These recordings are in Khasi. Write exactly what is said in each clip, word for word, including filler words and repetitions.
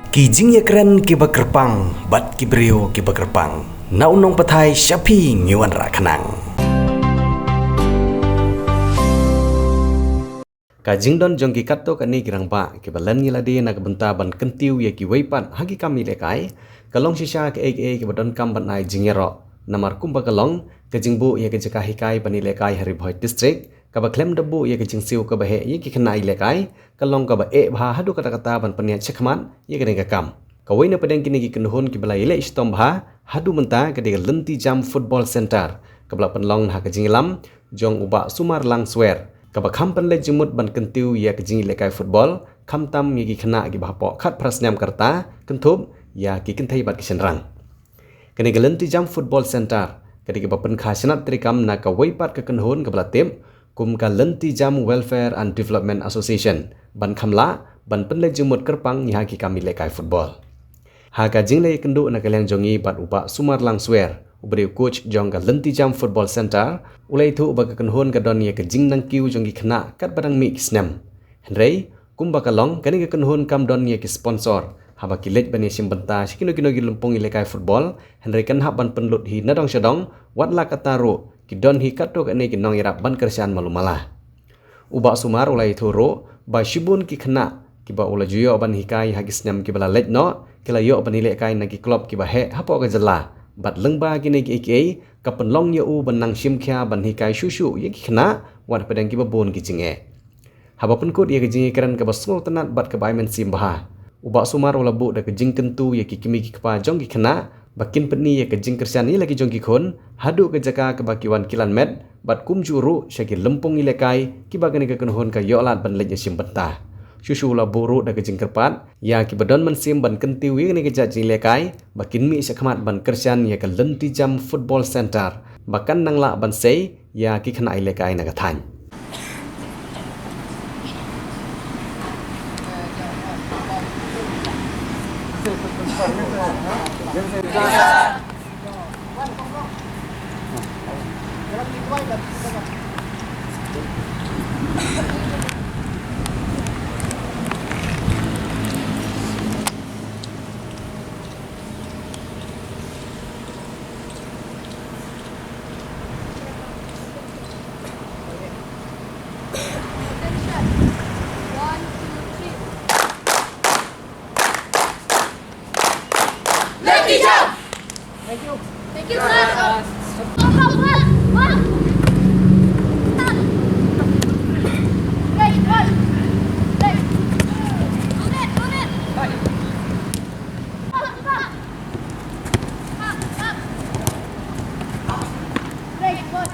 Ki jingïakren kiba kyrpang bad ki briew kiba kyrpang. Na u nongpathai sha phi ngi wanrah khnang. Ka jingdon jong ki katto katne ki rangbah kiba len ïa lade na ka bynta ban kyntiew ïa kiwei pat ha ki kam ïalehkai, ka long shisha kaei kaei kaba donkam ban ai jingïaroh. Namar kumba ka long, ka jingbuh ïa ka jaka hikai ban ïalehkai ha Ri Bhoi District, kaba khlem da buh ïa ka jingsiew kaba heh ïa ki khynnah ïalehkai, ka long kaba eh bha haduh katta katta ban pynïaid shakhmat ïa kane ka kam. Kawei na pdeng kine ki kynhun kiba la ïaleh shitom bha haduh mynta ka dei ka Lynti Jam Football Centre, kaba la pynlong ha ka jingïalam jong u Bah Sumar Langswer, kaba kham pynleit jingmut ban kyntiew ïa ka jingïalehkai football, khamtam ïa ki khynnah kiba hapoh khatphra snem ka rta, kynthup ïa ki kynthei bad ki shynrang. Kane ka Lynti Jam Football Centre ka dei kaba pynkha shnat treikam na kawei pat ka kynhun kaba la tip kum ka Lynti Jam Welfare and Development Association, ban kham lah ban pynleit jingmut kyrpang ïa ki kam ïalehkai football. Ha ka jingleit ïakynduh na ka liang jong ngi bad u Bah Sumar Langswer, uba dei u coach jong ka Lynti Jam Football Centre, u la ïathuh ba ka kynhun ka don ïa ka jingnangkiew jong ki khynnah katba dang mih ki snem. Hynrei kumba ka long, kane ka kynhun kam don ïa ki sponsor haba ki leit ban ïashim bynta sha kino kino ki lympung ïalehkai football, hynrei kan hap ban pynlut hi nadong shadong, wat la katta ruh ki don hi katto katne ki nongïarap ban kyrshan malu mala. U Bah Sumar u la ïathuh ruh ba shibun ki khynnah kiba u la ju ïoh ban hikai ha ki snem kiba la leit noh, ki la ïoh ban ïalehkai na ki club kiba heh hapoh ka jylla. Bad lyngba kine kiei kiei, ka pynlong ïa u ban nang shim khia ban hikai shuh shuh ïa ki khynnah, wat hapdeng kiba bun ki jingeh. Haba pynkut ïa ka jingïakren kaba sngewtynnat bad kaba ai mynsiem bha, u Bah Sumar u la buh da ka jingkyntu ïa ki kmie ki kpa jong ki khynnah ba kin pyni ïa ka jingkyrshan ïa la ki jong ki khun haduh ka jaka kaba ki wan ki lan met, bad kumjuh ruh sha ki lympung ïalehkai kiba kane ka kynhun ka ïoh lad ban leit ïashim bynta. Shuh shuh u la buh ruh da ka jingkyrpad ïa kiba don mynsiem ban kyntiew ïa kane ka jait jingïalehkai ba kin mih shakhmat ban kyrshan ïa ka Lynti Jam Football Centre ba kan nang lah ban sei ïa ki khynnah ïalehkai na ka thaiñ. Attention. One, two, three. Ladies jump! Thank you. Thank you, sir. One, one, one. Right, right. Right. Move it, move it. Up, up. Up, up. Right, one.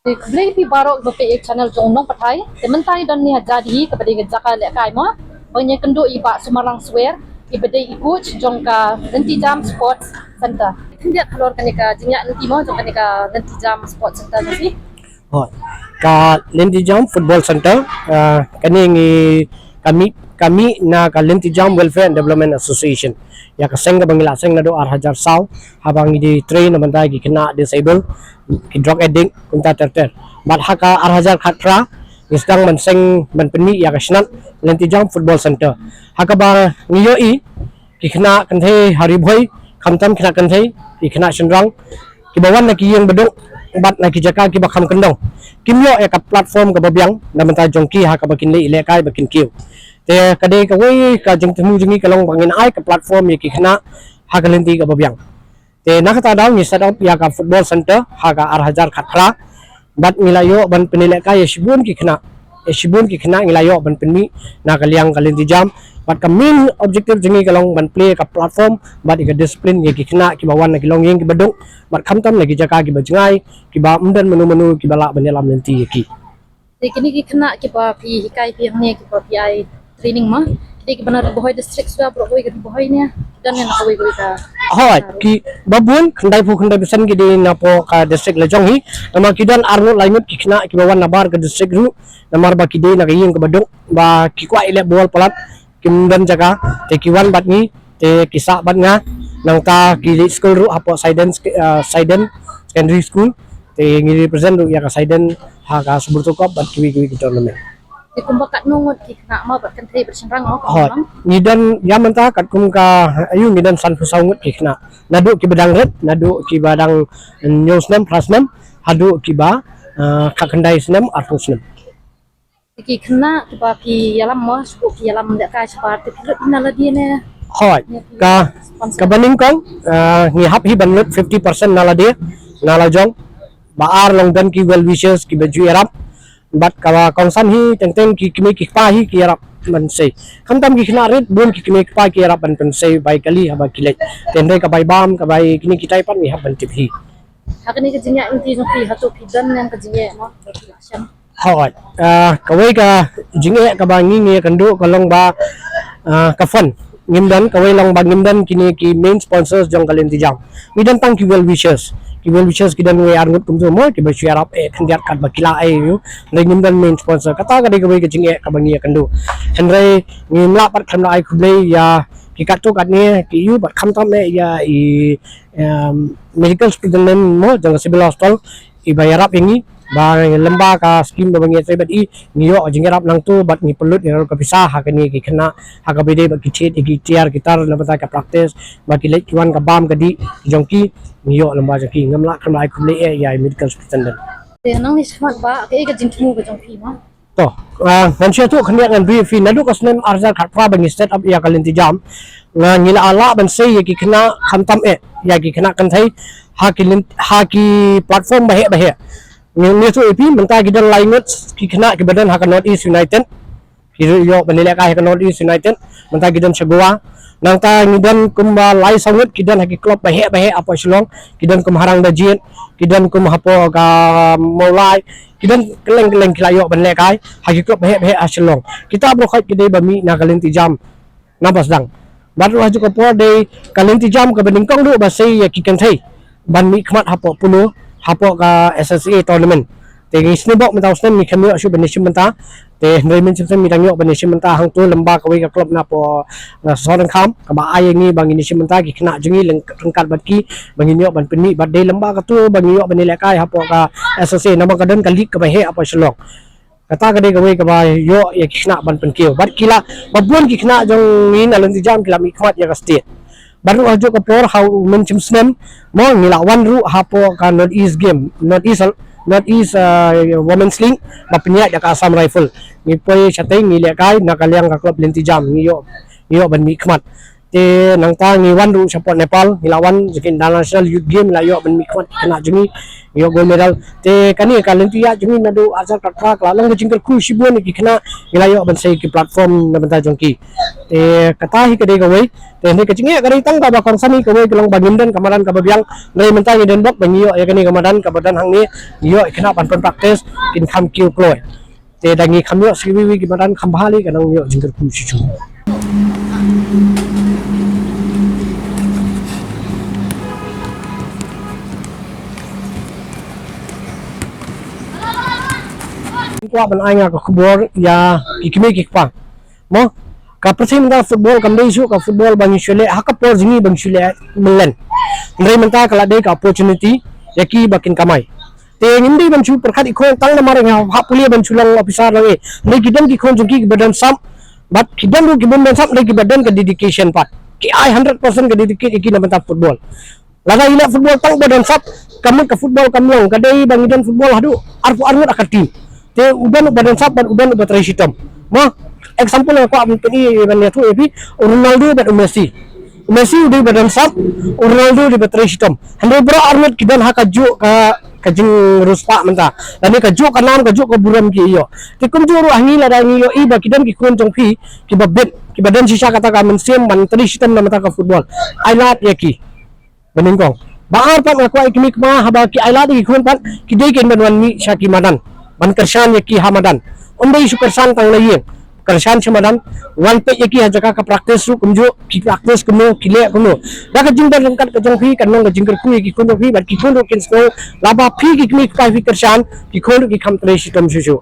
Te khublei phi baroh kiba peit ïa channel jong Nongpathai. Te mynta ngi don hangne ha Jadih kaba dei ka jaka lehkai mo, ba ngi ïakynduh ïa i Bah Sumarlang Swer, iba dei i coach jong ka Lynti Jam Sports Centre. Khyndiat halor kane ka jingïaid lynti mo jong kane ka Lynti Jam Sports Centre jong phi. Oh, ka Lynti Jam Football Centre, ah, kane ngi ka mih, ka mih na ka Lynti Jam Welfare and Development Association. Ïa ka seng kaba ngi la seng naduh ar hajar saw, haba ngi dei train na bynta ki khynnah disable, ki drug addict, kumta ter ter. Bad ha ka ar hajar khatphra, ngi sdang ban seng ban pynmih ïa ka shnat Lynti Jam Football Centre. Ha kaba ngi ïohi, ki khynnah kynthei ha Ri Bhoi, khamtam khynnah kynthei, ki khynnah shynrang, kiba wan na ki ïing baduk, bad na ki jaka kiba kham kyndong. Kim ïoh ïa ka platform kaba biang, na bynta jong ki ha kaba kin leit lehkai ba kin kiew. Te ka dei kawei ka jingthmu jong ngi ka long ba ngin ai ka platform ïa ki khynnah ha ka lynti kaba biang. Te na kata ka daw ngi set up ïa ka football centre ha ka ar hajar khatphra. Bad ngi la ïoh ban pynlehkai ïa shibun ki khynnah, ïa shibun ki khynnah ngi la ïoh ban pynmih na ka liang ka lynti jam. Bad ka main objective jong ngi ka long ban plie ka platform bad ïa ka discipline ïa ki khynnah kiba wan na ki longïing kiba duk, bad khamtam na ki jaka kiba jngai, kiba ym don mano mano kiba lah ban ïalam lynti ïa ki. Te kine ki khynnah kiba phi hikai phi hangne, kiba phi ai training ma, ki dei kiba na Ri Bhoi district shuwa, baroh kawei ka Ri Bhoi ne, ki don ne na kawei kawei ka? Hooid, kiba bun, khyndai phew khyndai percent ki dei na poh ka district la jong hi. Namar ki don ar ngut lai ngut ki khynnah kiba wan na bar ka district ruh, namar ba ki dei na ka ïing kaba duk, ba ki kwah ïaleh bol palat, kim don jaka, te ki wan bad ngi, te ki sah bad nga. Nangta ki leit skul ruh hapoh Saiden, ah, Saiden Secondary School, te ngi represent ruh ïa ka Saiden ha ka Subroto Cup bad kiwei kiwei ki tournament. Te kumba katno ngut ki khynnah ma bad kynthei bad shynrang ma? Hooid. Ngi don ïa mynta katkum ka, aïu, ngi don sanphew saw ngut ki khynnah. Naduh kiba dang rit, naduh kiba dang hynñiew snem, phra snem, haduh kiba, ah, khatkhyndai snem, arphew snem. Ki khynnah kiba phi ïalam ma, shu phi ïalam da ka shabar te phi lut na lade ne? Hooid. Ne phi ka, sponsor? Kaba nyngkong, ah, ngi hap hi ban lut fifty percent na lade, na la jong. Ba ar long don ki well wishers kiba ju ïarap. Bad kaba kongsan hi teng teng ki kmie ki kpa hi ki ïarap ban sei. Khamtam ki khynnah rit, bun ki kmie ki kpa ki ïarap ban pynsei bai kali haba ki leit. Te hynrei ka bai bam, ka bai kine kitai pat ngi hap ban tip hi. Ha kane ka jingïaid lynti jong phi, hato phi don ne ka jingeh ma? Hooid. Ah, kawei ka jingeh kaba ngi ngi ïakynduh ka long ba, ah, ka fund ngim don, kawei long ba ngim don kine ki main sponsors jong ka lynti jam. Ngi don tang ki well wishers. Ki well wishers ki don wei ar ngut kumto mo, kiba shu ïarap eh khyndiat katba ki lah eh ïa u. Hynrei ngim don main sponsor. Kata ka dei kawei ka jingeh kaba ngi ïakynduh. Hynrei ngim lah pat khlem da ai khublei ïa ki katto katne ki ïa u, bad khamtam eh ïa i, em, medical superintendent mo jong ka Civil Hospital, iba ïarap ïa ngi, ba lem bad ka skim ba ngi ïatrei bad i, ngi ïoh jingïarap nangto bad ngi pynlut ïa ka pisa ha kine ki khynnah, ha kaba ïadei bad ki thied ïa ki tiar ki tar na bynta ka practice, ba ki leit ki wan, ka bam ka dih jong ki, ngi ïoh lem bad jong ki. Ngam lah khlem da ai khublei eh ïa i medical superintendent. Te nangne shakhmat ba, kaei ka jingthmu ka jong phi ma? To, ah, ngan shu ïathuh khyndiat, ngan brief phi, naduh ka snem ar hajar khatphra ba ngi set up ïa ka lynti jam, nga, ngi la lah ban sei ïa ki khynnah khamtam eh, ïa ki khynnah kynthei, ha ki lyn-, ha ki platform baheh baheh. Ngi, ngi ïathuh ïa phi, mynta ki don lai ngut ki khynnah kiba don ha ka North East United. Ki ruh ïoh ban ïalehkai ha ka North East United, mynta ki don sha Goa. Nangta ngi don kumba lai saw ngut ki don ha ki club baheh baheh hapoh Shillong, ki don kum Harangdajit, ki don kum hapoh ka Mawlai, ki don kylleng kylleng ki la ïoh ban lehkai ha ki club baheh baheh ha Shillong. Kita baroh khoit ki dei ba mih na ka lynti jam na ba sdang. Bad ruh ha kajuh ka por dei ka lynti jam kaba nyngkong ruh ba sei ïa ki kynthei ban mihkhmat hapoh polo, hapoh ka S S A tournament. Te ngi sngewbok mynta u snem ngi khlem ïoh shuh ban ïashim bynta. Te hynrei mynshem snem ngi dang ïoh ban ïashim bynta hangto lem bad kawei ka club napoh, na Sohryngkham, kaba ai ïa ngi ba ngin ïashim bynta ki khynnah jong ngi lyng-, ryngkat bad ki, ba ngin ïoh ban pynmih, bad dei lem bad kato ba ngi ïoh ban ïalehkai hapoh ka S S A, namar ka don ka league kaba heh hapoh Shillong. Kata ka dei kawei kaba ïoh ïa ki khynnah ban pynkiew. Bad ki la, ba bun ki khynnah jong ngi na lynti jam ki la mihkhmat ïa ka state. Bad ruh ha kajuh ka por ha u mynshem snem, mo, ngi la wan ruh hapoh ka North East Game, North East, North East, ah, Women's League, ba pynïaid da ka Assam Rifle. Ngi poi shatei ngi lehkai na ka liang ka club lynti jam, ngi ïoh, ngi ïoh ban mihkhmat. Te nangta ngi wan ruh shapoh Nepal, ngi la wan jong ki International Youth Game, ngi la ïoh ban mihkhmat ki khynnah jong ngi, ngi ïoh gold medal. Te kane ka lynti ïaid jong ngi naduh ar hajar khatphra ka la long ka jingkyrkhu shibun ïa ki khynnah, ngi la ïoh ban sei ki platform na bynta jong ki. Te kata hi ka dei kawei. Te hynrei ka jingeh ka dei tang kaba kongsan hi kawei ka long ba ngim don ka madan kaba biang. Hynrei mynta ngi don bok ba ngi ïoh ïa kane ka madan kaba don hangne, ngi ïoh ïa ki khynnah ban pyn practice, kin kham kiew kloi. Te da ngi kham ïoh sha kiwei kiwei ki madan kham bha lei, ka nang ïoh jingkyrkhu shuh shuh. Kwah ban ai nga ka khubor ïa ki kmie ki kpa. Mo, ka pyrthei mynta football kam dei shuh ka football ba ngi shu leh ha ka por jong ngi ba ngi shu leh mynlen. Hynrei mynta ka la dei ka opportunity ïa ki ba kin kamai. Te ngim dei ban shu pyrkhat ïa ki khun tang namar nga hap pule ban shu long officer lang eh. Hynrei ki don ki khun jong ki kiba don sap, bad ki don ruh kiba ym don sap, hynrei kiba don ka dedication pat. Ki ai hundred percent ka dedicate ïa ki na bynta football. Lada i leh football tang ba don sap, ka mut ka football kam long, ka dei ba ngi don football haduh arphew ar ngut ha ka team. Te u don uba don sap bad u don uba trei shitom. Mo, example nga kwah ban pyni ban ïathuh ïa phi, u Ronaldo bad u Messi. Messi u dei ba don sap, u Ronaldo u dei ba trei shitom. Hynrei baroh arngut ki don ha kajuh ka, ka jingriewspah mynta. Lane kajuh ka nam, kajuh ka burom ki ïoh. Te kumjuh ruh ha ngi lada ngi ïohi ba ki don ki khun jong phi kiba bit, kiba don shisha kata ka mynsiem ban trei shitom na bynta ka football, ai lad ïa ki. Ba nyngkong. Ba ar pat nga kwah ïa ki kmie kpa haba ki ai lad ïa ki khun pat, ki dei kein ban wan mih sha ki madan ban kyrshan ïa ki ha madan. Ym dei shu kyrshan tang na ïing, kyrshan sha madan. Wan peit ïa ki ha jaka ka practice ruh kumjuh, ki practice kumno, ki leh kumno. Da ka jingdon ryngkat ka jong phi kan long ka jingkyrkhu ïa ki khun jong phi, bad ki khun ruh kin sngew lada phi ki kmie kpa phi kyrshan, ki khun ruh ki kham trei shitom shuh shuh.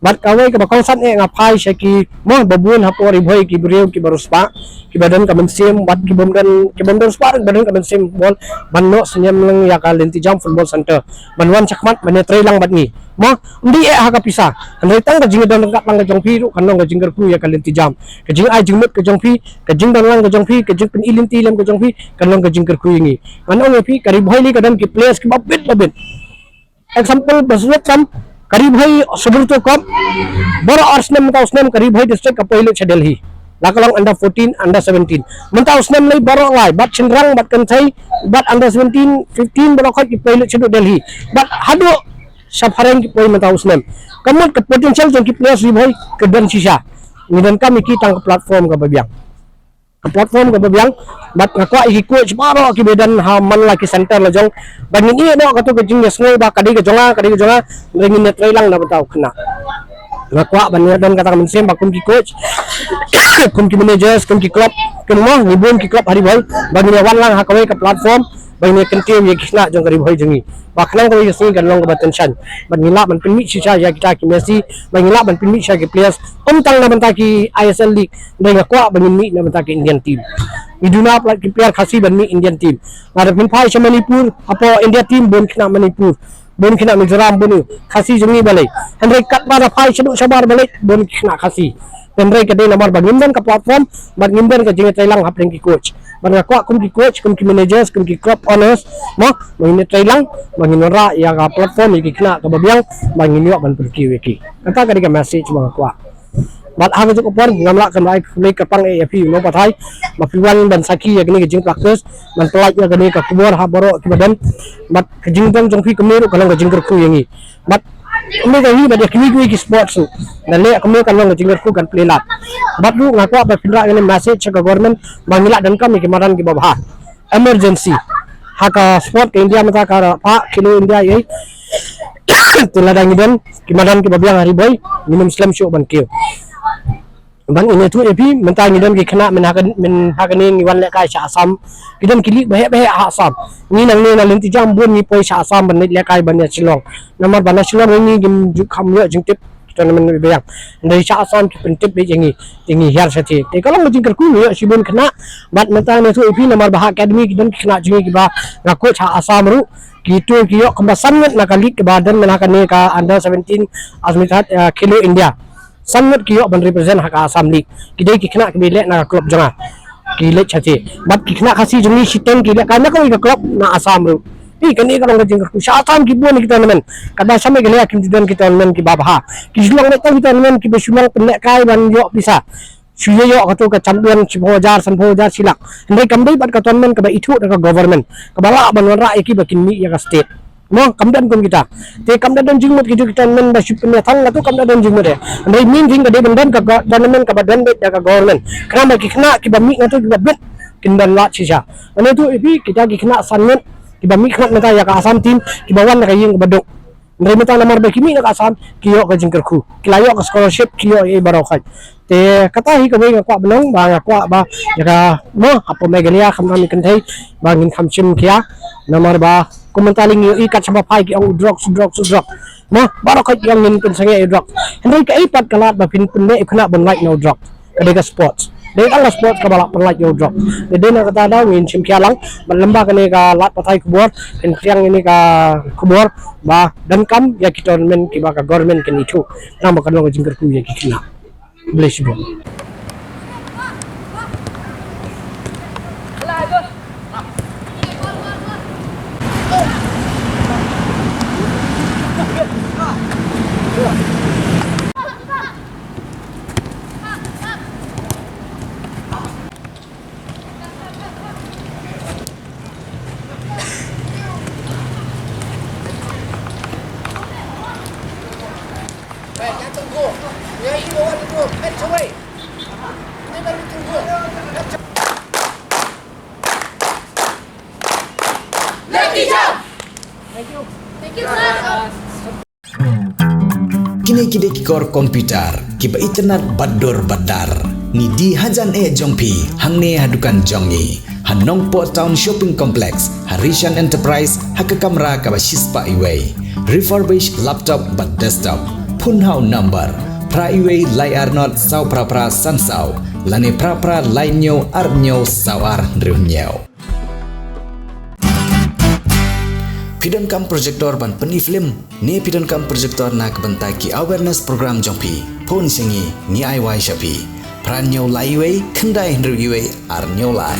Bad kawei kaba kongsan eh, nga phai sha ki, mo, ba bun hapoh Ri Bhoi ki briew kiba riewspah, kiba don ka mynsiem, bad ki bym don, ki bym don spah, kiba don ka mynsiem football, ban noh sngewlem ïa ka Lynti Jam Football Center, ban wan shakhmat, ban ïatreilang bad ngi. Mo, ym dei eh ha ka pisa. Hynrei tang ka jingdon ryngkat lang ka jong phi ruh kan long ka jingkyrkhu ïa ka Lynti Jam. Ka jingai jingmut ka jong phi, ka jingdon lang ka jong phi, ka jingpyni lynti lem ka jong phi kan long ka jingkyrkhu ïa ngi. Ngan ong ïa phi, ka Ri Bhoi lei ka don ki players kiba bit ba bit. Example, ba sdang tam, ka Ri Bhoi Subrata Cup, baroh ar snem mynta u snem ka Ri Bhoi District ka poi lut sha Delhi. La ka long under fourteen, under seventeen. Mynta u snem lei baroh lai, bad shynrang, bad kynthei, bad under seventeen, fifteen, baroh khoit ki poi lut sha Delhi. Bad haduh sha phareng ki poi mynta u snem. Ka mut ka potential jong ki players Ri Bhoi ka don shisha. Ngi donkam ïa ki tang ka platform kaba biang. Ka platform kaba biang, bad nga kwah ïa ki coach baroh kiba don ha man la ki center la jong, ba ngin ïeh noh kato ka jingïasngew ba ka dei ka jong nga, ka dei ka jong nga, hynrei ngin ïatreilang na bynta u khynnah. Nga kwah ban ïa don kata ka mynsiem ba kum ki coach, kum ki managers, kum ki club, kum mo, ngi bun ki club ha Ri Bhoi, ba ngin ïa wan lang ha kawei ka platform, ba ngin ïa kyntiew ïa ki khynnah jong ka Ri Bhoi jong ngi. Ba khnang kawei ka sngi kan long kaba tyngshaiñ. Bad ngin lah ban pynmih shisha ïa kita ki Messi, ba ngin lah ban pynmih shisha ki players. Ym tang na bynta ki I S L League, hynrei nga kwah ba ngin mih na bynta ki Indian team. Ngi duna palat ki player Khasi ban mih Indian team. Lada phin phai sha Manipur, hapoh India team bun khynnah Manipur, bun khynnah Mizoram, bun Khasi jong ngi balei. Hynrei katba da phai shaduh shabar balei, bun khynnah Khasi. Hynrei ka dei namar ba ngim don ka platform, bad ngim don ka jingïatreilang hapdeng ki coach. Bad nga kwah kum ki coach, kum ki managers, kum ki club owners, mo, ba ngin ïatreilang, ba ngin wanrah ïa ka platform ïa ki khynnah kaba biang, ba ngin ïoh ban pyrkiew ïa ki. Kata ka dei ka message ba nga kwah. Bad ha kajuh ka por ngam lah ban ai khublei kyrpang eh ïa phi u nongpathai, ba phi wan ban sakhi ïa kane ka jingpractice, ban pyllait ïa kane ka khubor ha baroh kiba don. Bad ka jingdon jong phi kumne ruh ka long ka jingkyrkhu ïa ngi. Bad kumne ka hi bad ïa kiwei kiwei ki sports ruh, da leh kumne kan long ka jingkyrkhu, kan plie lad. Bad ruh nga kwah ba phin rah kane message sha ka government ba ngi lah donkam ïa ki madan kiba bha. Emergency. Ha ka sport ka India mynta ka phah Khelo India ïa. Te lada ngi don ki madan kiba biang ha Ri Bhoi, ngin ym slem shuh ban kiew. Bad ngin ïathuh ïa phi, mynta ngi don ki khynnah myn ha kane, myn ha kane ngi wan lehkai sha Assam. Ki don ki league baheh baheh ha Assam. Ngi nangne na Lynti Jam bun ngi poi sha Assam ban leit lehkai ban ïa Shillong. Namar ba na Shillong ngi ngim ju kham ïoh jingtip tournament ba biang. Hynrei sha Assam ki pyntip beit ïa ngi, te ngi hiar shatei. Te ka long ka jingkyrkhu, ngi ïoh shibun khynnah. Bad mynta ngi ïathuh ïa phi namar ba ha academy ki don ki khynnah jong ngi kiba nga coach ha Assam ruh. Kito ki ïoh kumba san ngut na ka league kaba don mynta ha kane ka under seventeen Azmi Thaat, eh, Khelo India. San ngut ki ïoh ban represent ha ka Assam League. Ki dei ki khynnah kiba leh na ka club jong nga. Ki leit shatei. Bad ki khynnah Khasi jong ngi shiteng ki lehkai na kawei ka club na Assam ruh. Ï, kane ka long ka jingkyrkhu. Sha Assam ki bun ki tournament. Katba sha Meghalaya kim ju don ki tournament kiba bha. Ki shu long beit tang ki tournament kiba shu long pynlehkai ban ïoh pisa. Shu ïoh ïoh kato ka champion shiphew hajar, sanphew hajar, shi lak. Hynrei kam dei bad ka tournament kaba ithuh da ka government. Kaba lah ban wanrah ïa ki ba kin mih ïa ka state. Mo, kam don kum kita. Te kam da don jingmut ki jong ki tournament ba shu pynïathang, kato kam da don jingmut eh. Hynrei main thing ka dei ban don ka go-, tournament kaba don beit da ka government. Khnang ba ki khynnah kiba mih, kato kiba bit kin don lad shisha. Hynrei to ïa phi kita ki khynnah san ngut kiba mih khnang mynta ïa ka Assam team kiba wan na ka ïing kaba duk. Hynrei mynta namar ba ki mih na ka Assam ki ïoh ka jingkyrkhu. Ki la ïoh ka scholarship, ki ïoh ïa baroh khoit. Te kata hi kawei nga kwah ban ong ba nga kwah ba ïa ka, mo, hapoh Meghalaya khamtam ïa kynthei ba ngin kham shim khia. Namar ba kum mynta lei ngi ïohi kat shaba phai ki ong u drugs, u drugs, u drugs. Mo, baroh khoit ki ong ngin pynsangeh ïa u drugs. Hynrei kaei pat ka lad ba phin pynneh ïa u khynnah ban lait na u drugs? Ka dei ka sports. Dei tang ka sports kaba lah pynlait ïa u drugs. Te dei na kata daw ngin shim khia lang bad lem bad kane ka lad pathai khubor, phin pdiang ïa kane ka khubor ba donkam ïa ki tournament kiba ka government kan ithuh. Namar ka long ka jingkyrkhu ïa ki khynnah. Khublei shibun. Yeah, you know what to do. Catch away. Never let him go. Catch. Thank you. Thank you, sir. Kine ki dei ki kor computer kiba itynnad bad dur bad dar. Ngi die hajan eh jong phi hangne ha dukan jong ngi, ha Nongpoh Town Shopping Complex, ha Rishan Enterprise, ha ka kamra kaba shispah iwei. Refurbished laptop bad desktop. Phone ha u number phra iwei lai ar not saw phra phra san saw lane phra phra lai hynñiew ar hynñiew saw ar hynriew hynñiew. Phi donkam projector ban pyni film ne phi donkam projector na ka bynta ki awareness program jong phi? Phone sha ngi, ngi ai wai sha phi. Phra hynñiew lai iwei khyndai hynriew iwei ar hynñiew lai.